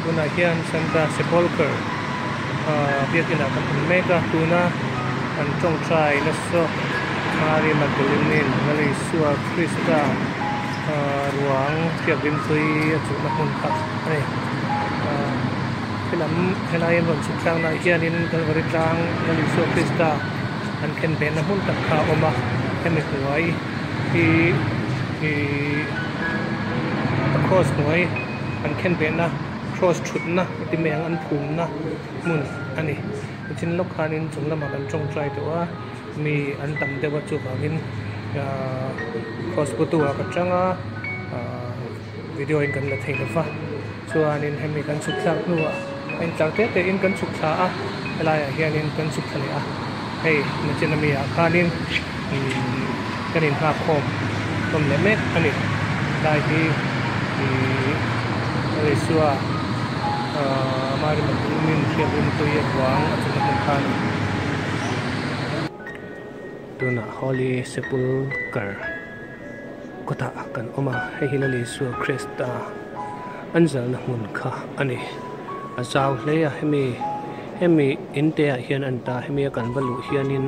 Tunah hian Santa Sepulchre biakinah kan awm mek a, tuna an tawngtai nasa Mary Magdalene-in Lal Isua Krista ruang hriatrim tui a chuhna hmun kha a ni. Helam helai an rawn chhuk tlangnaah hianin Kalvari tlang Lal Isua Krista an khen behna hmun tak kha a awm a, hemi hnuai hi ihh a cross hnuai an khen behna cross thutna ti mai ang an phumna hmun a ni nichin lawk khanin chung lamah kan tawngtai tawh a mi an tam deuh a chuvangin ahh cross pu tu ah ka tang a ahh video in kan la thei lo va chuanin hemi kan chhuk thlak hnuah a intlar te te in kan chhuk thla a helaiah hianin kan chhuk thla leh a hei nichin ami ah khanin ihh kan inghak khawm hlawm leh mek a ni helai hi ihh Isua ahh Mary Magdalene hriat rimtui a ruang a chawlhna hmun kha a ni. Tunah Holy Sepulchre kawtah kan awm a hei hi Lal Isua Krista an zalna hmun kha a ni a zau hle a hemi hemi in te ah hian an ta hemi a kan va luh hianin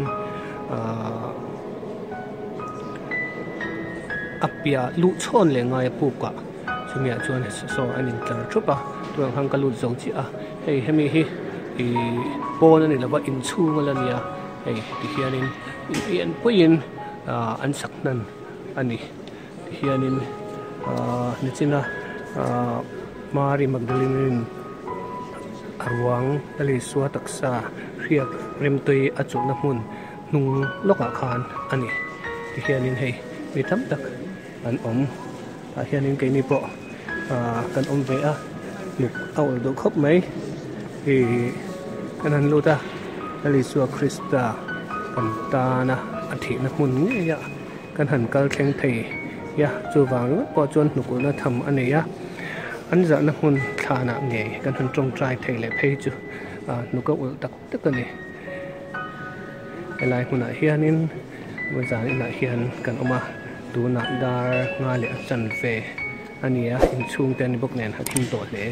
ahh a piah luh chhawn leh ngai a puk ah chumi ah chuan saw an in tlar thup a tunah khan ka lut zo chiah a hei hemi hi ihh pawn a ni lova inchhung a la nia hei tihianin inpianpuiin ahh an sak hnan a ni tihianin ahh nichina ahh Mary Magdalene a ruang Lal Isua taksa hriak remtui a chulhna hmun hnung lawkah khan a ni tihianin hei mi tam tak an awm tah hianin keini pawh ahh kan awm ve a hnuk a awlh duh khawp mai ih kan han lut a Lal Isua Krista kan tana a thihna hmun ngei a. Kan han kal thleng thei a, chuvang ringawt pawh chuan hnukulhna tham a nei a, an zahna hmun thlanah ngei kan han tawngtai thei leh phei chu hnuk a ulh tak tak a ni. Helai hmunah hianin zan inah hian kan awm a, tunah dar nga leh a chanve a ni a, inchhungte a ni bawk nen a thim tawh hle.